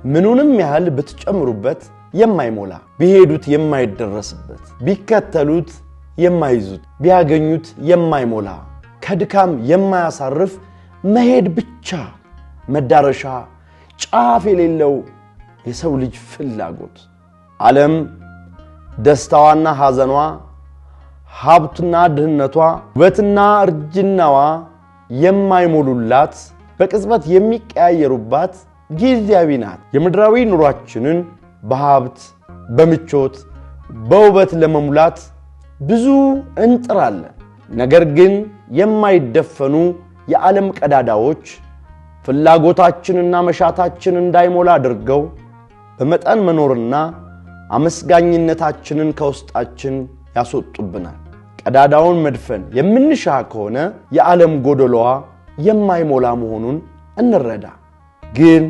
ምኑንም ያህል ብትጨምሩበት የማይሞላ፣ ቢሄዱት የማይደረስበት፣ ቢከተሉት የማይዙት፣ ቢያገኙት የማይሞላ፣ ከድካም የማያሳርፍ፣ መሄድ ብቻ መዳረሻ ጫፍ የሌለው የሰው ልጅ ፍላጎት። ዓለም ደስታዋና ሐዘኗ፣ ሀብትና ድህነቷ፣ ውበትና እርጅናዋ የማይሞሉላት፣ በቅጽበት የሚቀያየሩባት ጊዜያዊ ናት። የምድራዊ ኑሯችንን በሀብት፣ በምቾት፣ በውበት ለመሙላት ብዙ እንጥራለን። ነገር ግን የማይደፈኑ የዓለም ቀዳዳዎች ፍላጎታችንና መሻታችን እንዳይሞላ አድርገው በመጠን መኖርና አመስጋኝነታችንን ከውስጣችን ያስወጡብናል። ቀዳዳውን መድፈን የምንሻ ከሆነ የዓለም ጎደሎዋ የማይሞላ መሆኑን እንረዳ። ግን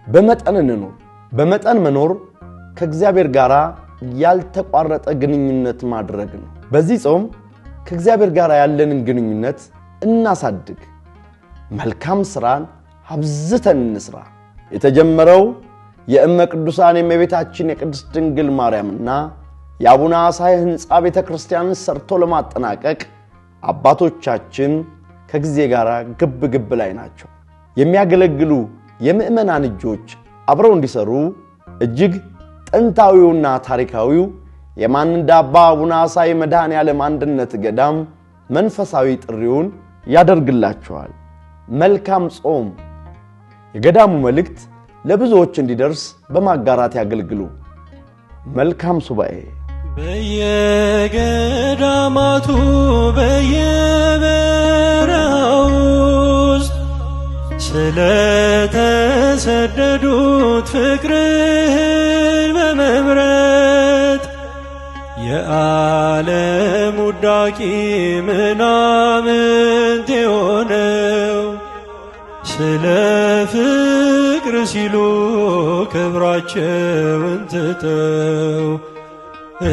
በመጠን እንኖር። በመጠን መኖር ከእግዚአብሔር ጋር ያልተቋረጠ ግንኙነት ማድረግ ነው። በዚህ ጾም ከእግዚአብሔር ጋር ያለንን ግንኙነት እናሳድግ። መልካም ሥራን አብዝተን እንስራ። የተጀመረው የእመ ቅዱሳን የእመቤታችን የቅድስት ድንግል ማርያምና የአቡነ አሳይ ሕንፃ ቤተ ክርስቲያንን ሰርቶ ለማጠናቀቅ አባቶቻችን ከጊዜ ጋር ግብ ግብ ላይ ናቸው። የሚያገለግሉ የምዕመናን እጆች አብረው እንዲሰሩ እጅግ ጥንታዊውና ታሪካዊው የማንዳባ አቡነ አሳይ መድኃኔ ዓለም አንድነት ገዳም መንፈሳዊ ጥሪውን ያደርግላቸዋል። መልካም ጾም። የገዳሙ መልእክት ለብዙዎች እንዲደርስ በማጋራት ያገልግሉ። መልካም ሱባኤ። በየገዳማቱ በየበረሃው ውስጥ ስለተሰደዱት ፍቅርህን በመምረጥ የዓለም ውዳቂ ምናምንት የሆነው ስለ ፍቅር ሲሉ ክብራቸውን ትተው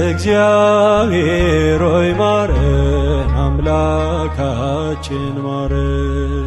እግዚአብሔር ሆይ ማረን፣ አምላካችን ማረን።